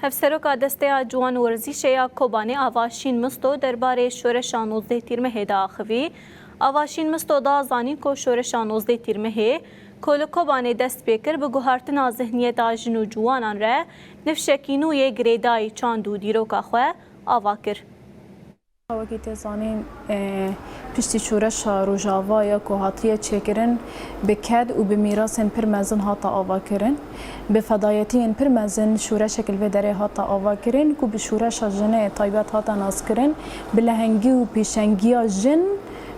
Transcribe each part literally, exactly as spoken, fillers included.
Hevseroka Desteya Ciwan û Werzîşê ya Kobanê Avaşîn Misto derbarê şoreşa nozdeh Tîrmehê de axivî. Avaşîn Misto da zanîn ku şoreşa nozdeh Tîrmehê ku li Kobanê dest pê kir, bi guhertina zihniyeta jin û ciwanan re nifşekî nû yê girêdayî çand û dîroka xwe ava kir. Wekî tê zanîn, e, piştî şoreşa Rojava ya ku hatiye çêkirin, bi ked û bi mîrasên pir mezin hate avakirin. Bi fedayetiyên pir mezin şoreşek li vê derê hate avakirin ku bi şoreşa jinê taybet hate naskirin, bi lehengî û pêşengiya jin,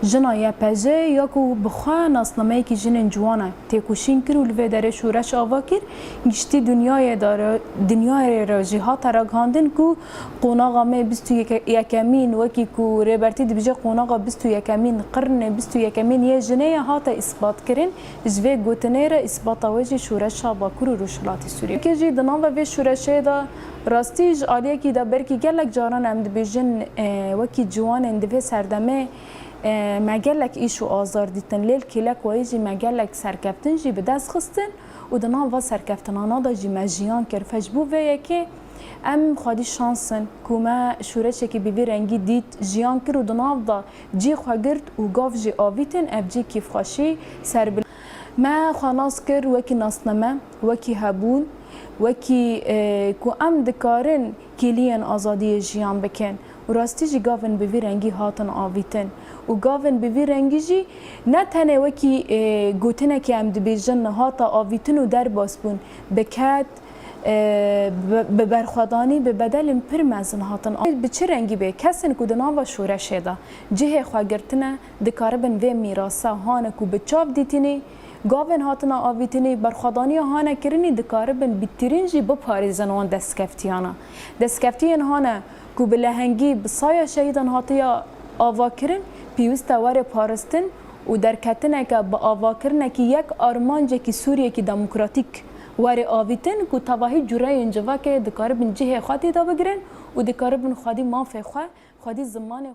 jina Y P J ya ku bi xwe nasnameyekî jinên ciwan e, têkoşîn kir û li vê derê şoreş ava kir. Giştî dinyayê de re, dinyayê re jî hate ragihandin ku qonaxa me bîst û yekemîn, wekî ku Rêbertî dibêje qonaxa bîst û yekemîn, qirnê bîst û yekemîn yê jinê ye, hate îsbatkirin. Ji vê gotinê re îsbata wê jî şoreşa Bakur û Rojhilatê Sûriyê. Yekê jî di nava vê şoreşê de rastî ji aliyekî de belkî gelek caran em dibêjin, e, wekî ciwanên di vê serdemê, e, me gelek îş û azar dîtin. Lê li kêlek wayî jî me gelek serkeftin jî bi dest xistin û di nav va serkeftinana de jî me jiyan kir. Fe ji bo vê yekê em xwedî şans in ku me şoreşekî bi vî rengî dît, jiyan kir û di nav de cî xwe girt û gav jî avîtin, ev cî kîfxweşî ser bi. Me xwe nas kir wekî nasname, wekî hebûn, wekî, e, ku em dikarin kêliyên azadiyê jiyan bikin. Û rastî jî gavin bi vî rengî hatin avîtin. Û gavin bi vî rengî jî ne tenê wekî, e, gotinekê em dibêjin hate avîtin û derbas bûn. Bi ked, e, bi, bi berxwedanî, bi bedelên pir mezin hatin. Bi çi rengî bê, kesên ku di nava şoreşê de cihê xwe girtine, dikaribin vê mîrasa hane ku bi çav dîtinî, gavên hatine avîtinî, berxwedaniya hane kirinî, dikaribin bêtirîn jî biparêzin wan destkeftiyana. Destkeftiyên hane ku bi lehengî bi saya şehîdan hatiye avakirin, pêwîst e were parastin û derketineke bi avakirinekî yek armancekî Sûriyekî demokratîk were avîtin ku tevahî cureyên civakê dikaribin cihê xwe tê de bigirin û dikaribin xwedî mafê xwe, xwedî zimanê